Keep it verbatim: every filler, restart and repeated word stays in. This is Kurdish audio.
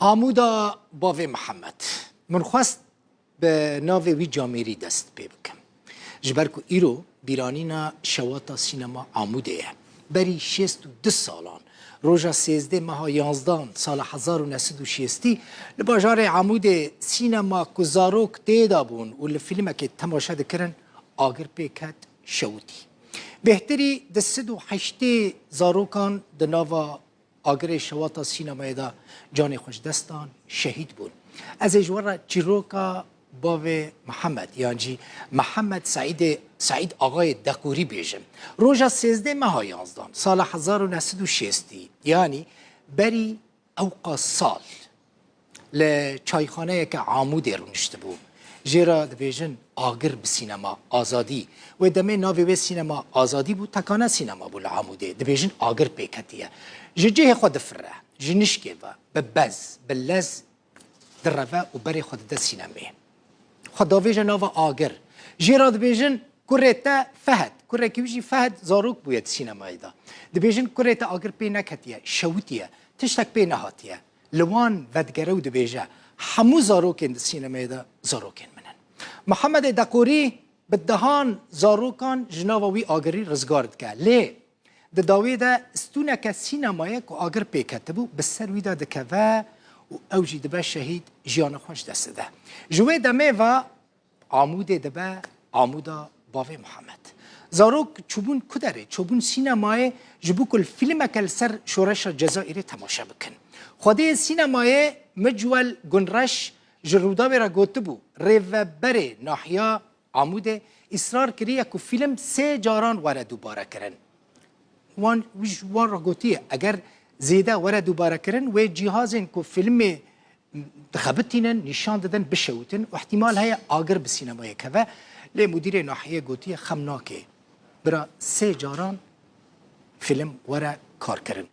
Amûda Bavê Mihemed. Min xwest bi navê wî camêrî dest pê bikim. Ji ber ku îro bîranîna şewata sînema Amûdê ye. Berî şêst û du salan, roja sêzdeh meha yanzdan sala hezar û neh sed û şêstî, li bajarê Amûdê sînema ku zarok tê de bûn û li fîlmekê temaşe dikirin, agir pê ket, şewitî. Bêhtirî du sed û heştê zarokan di nava agirê şewata sînemayê de canê xwe ji dest dan, şehîd bûn. Ez ê ji we re çîroka bavê Mihemed, yan jî Mihemed Seîdê, Seîd Axayê Deqûrî bêjim. Roja sêzdeh meha yanzdan, sala hezar û neh sed û şêstî, yanî berî ewqas sal, li çayxaneyeke Amûdê rûniştibû. Jê re dibêjin agir bi sînema Azadî. Wê demê navê wê sînema Azadî bû, tekane sînema bû li Amûdê. Dibêjin agir pê ketiye. Ji cihê xwe difire, ji nişkê ve, bi bez, bi lez direve û berê xwe dide sînemê. Xwe davêje nava agir. Jê re dibêjin kurê te Fehed. Kurekî wî jî Fehed zarok bûye di sînemayê de. Dibêjin kurê te agir pê neketiye, şewitiye, tiştek pê nehatiye. Li wan vedigere û dibêje, hemû zarokên di sînemeyê de zarokên min in. Mihemedê Deqorî bi dehan zarokan ji nava wî agirî rizgar dike. Lê di dawiyê de stûneke sînemayê ku agir pê ketibû, bi ser wî de dikeve û ew jî dibe şehîd, jiyana xwe ji dest dide. Ji wê demê ve Amûdê dibe Amûda Bavê Mihemed. Zarok çûbûn ku derê? Çûbûn sînemayê ji bo ku li fîlmeke li ser şoreşa Cezayirê temaşe bikin. Xwediyê sînemayê Micwel Gunreş ji Rûdawê re gotibû, rêveberê nahiya Amûdê îsrar kiriye ku fîlm sê caran were dubare kirin. Wan, wî ji wan re gotiye, eger zêde were dubare kirin, wê cîhazên ku fîlmê dixebitînin, nîşan didin, bişewitin û ihtimal heye agir bi sînemayê keve. Lê mudîrê nahiyê gotiye, xem nake. Bira sê caran fîlm were karkirin.